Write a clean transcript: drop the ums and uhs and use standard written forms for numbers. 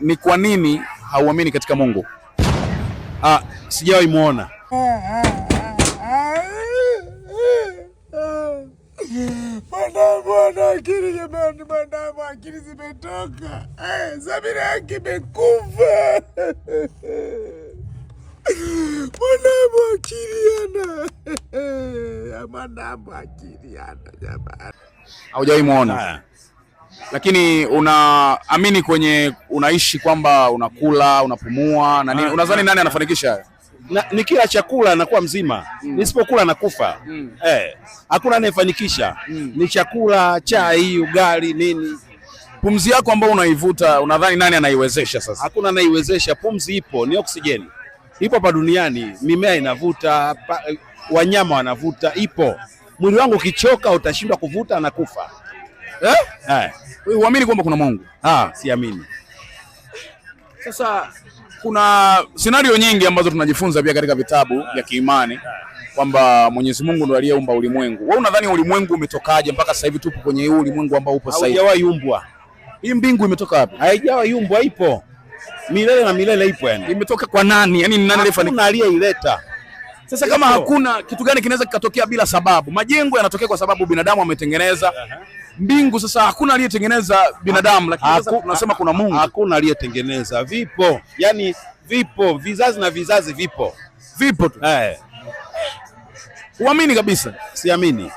Ni kwa nini hauamini katika Mungu? Ah, sijawahi muona. Mwanangu ana akili jamani, mwanangu akili zimetoka. Samira yake imekufa. Mwanangu akili ana. Mwanangu akili ana jamani. Haujawahi muona? Lakini unaamini kwenye unaishi kwamba unakula, unapumua na nini? Unadhani nani anafanikisha hayo? Nikila chakula nakuwa mzima, nisipokula nakufa. Hakuna anayefanikisha. Ni chakula, chai, ugali, nini. Pumzi yako ambayo unaivuta, unadhani nani anaiwezesha sasa? Hakuna anaiwezesha. Pumzi ipo, ni oksijeni. Ipo hapa duniani, mimea inavuta, wanyama wanavuta, ipo. Mwili wangu ukichoka utashindwa kuvuta na kufa. Eh? Eh. Uamini kwamba kuna Mungu? Ah, siamini. Sasa kuna scenario nyingi ambazo tunajifunza pia katika vitabu vya kiimani kwamba Mwenyezi Mungu ndiye aliyeumba ulimwengu. Wewe unadhani ulimwengu umetokaje mpaka sasa hivi tupo kwenye huu ulimwengu ambao upo sasa hivi? Haujawahi umbwa. Hii mbingu imetoka wapi? Haijawahi umbwa, ipo. Milele na milele ipo yani. Imetoka kwa nani? Yaani ni nani aliyefanikisha? Hakuna aliyeileta. Sasa kama hakuna kitu gani kinaweza kikatokea bila sababu? Majengo yanatokea kwa sababu binadamu ametengeneza. Mbingu sasa hakuna aliyetengeneza binadamu, lakini sasa tunasema kuna Mungu. Hakuna aliyetengeneza. Vipo. Yaani vipo, vizazi na vizazi vipo. Vipo tu. Uamini kabisa? Siamini.